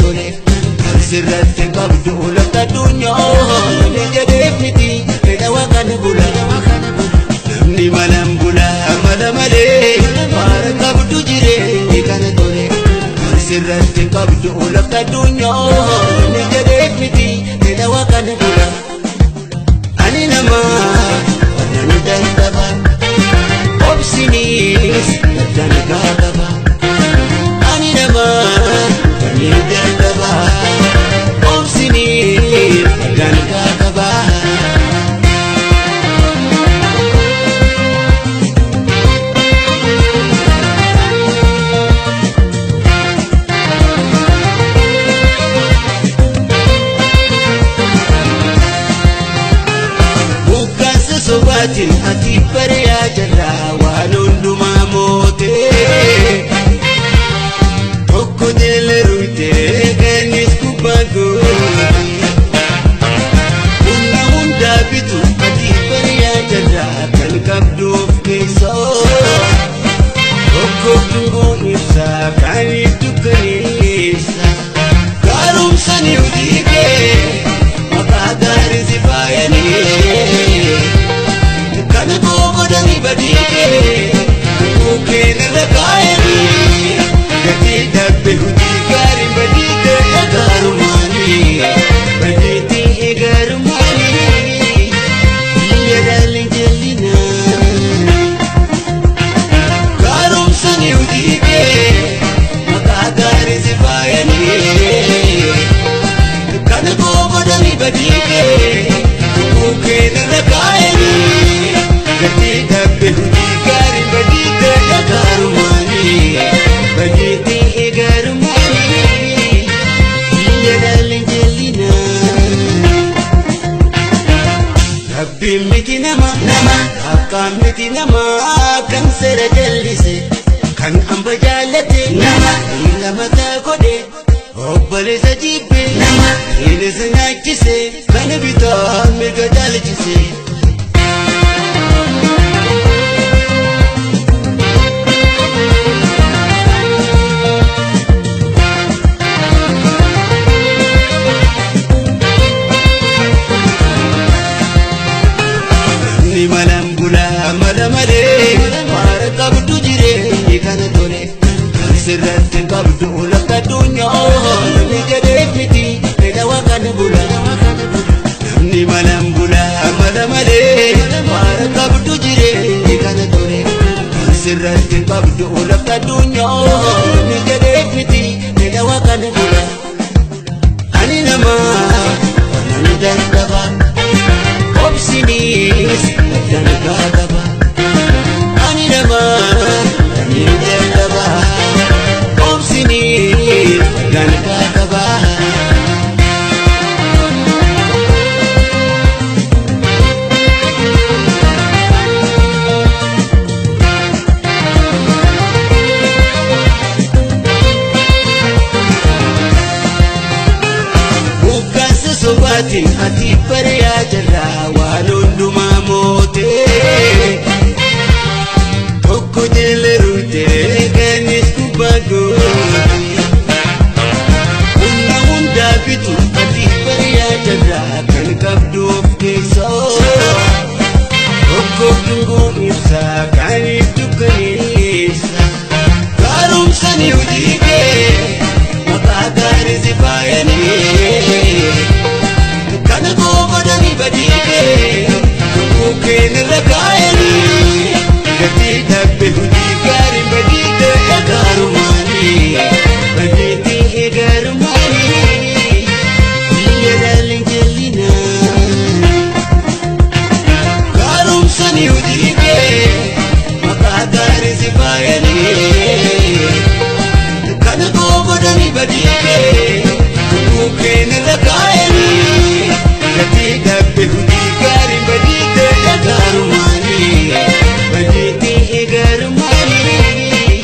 tole sirratti qabdu lafta addunyaa namni jedheef miti fedha waaqaan bula namni malaan bula mala malee faara qabdu jireenyi kana tole sirratti qabdu lafta addunyaa namni jedheef miti fedha waaqaan bula ani nama nani dandaba obsinis dangaa qaba ani nama nani dandaba obsinis dangaa qaba. Sobaatiin ati bari'aa jirra waan hundumaa mootee tokko jala ruutee keenyis gubbaa goote humna hundaa bitu ati bari'aa jirra kan qabdu of keessoo tokko dungoon ibsaa kaaniif dukkaneessa gaarumsa ni hojii kee maqaa gaarii si faayanii. Kana godhanii badii mukkeen irra kaayanii gatii dhabbe hojii gaarii badii ta'e gaarumaanii badii ta'e gaarumaanii biyya dhaalli jallinaa gaarumsanii hojii kee maqaa gaarii si faayanii kana godhanii badii mukkeen irra kaayanii. Gatii dhabbe hojii gaarii badii ta'e gaarumaanii badii ta'e gaarumaanii biyya dhaalli jallinaa. Rabbiin miti nama nama akkaan miti nama kan seera jallise kan hamba jaallate nama miila mataa godhe obboleessa jibbe nama bineensa nyaachise kana bitaa mirga jaalchise. Namni malaan bula mala malee faara qabdu jireenyi kana tole sirratti qabdu lafta addunyaa namni jedheef miti fedha waaqaan bula namni malaan bula mala malee faara qabdu jireenyi kana tole sirratti qabdu lafta addunyaa namni jedheef miti fedha waaqaan bula ani nama nani dandaba obsinis dangaa qaba ani nama nani dandaba obsinis dangaa qaba. Sobaatiin ati bari'aa jirra waan hundumaa mootee tokko jala ruutee keenyis gubbaa goote humna hundaa bitu ati bari'aa jirra kan qabdu of keessoo tokko dungoon ibsaa kaaniif dukkaneessa gaarumsanii hojii kee maqaa gaarii si faayanii. Kana godhanii badii kee mukkeen irra kaayanii gatii dhabbe hojii gaarii badii ta'e gaarumaanii badii ta'e gaarumaanii biyya dhaalli jallinaa gaarumsanii hojii kee maqaa gaarii si faayanii kana godhanii badii kee mukkeen irra kaayanii. Gatii dhabbe hojii gaarii badii ta'e gaarumaanii badii ta'e gaarumaanii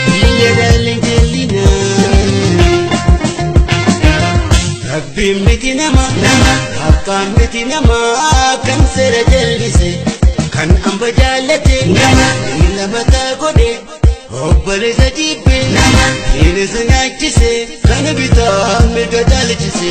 biyya dhaalli jallinaa. Rabbiin miti nama nama akkaan miti nama kan seera jallise kan hamba jaallate nama miila mataa godhe obboleessa jibbe nama bineensa nyaachise kana Bitaa mirga caalchise.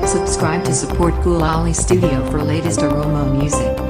Subscribe to support Gulali Studio for latest Oromo music.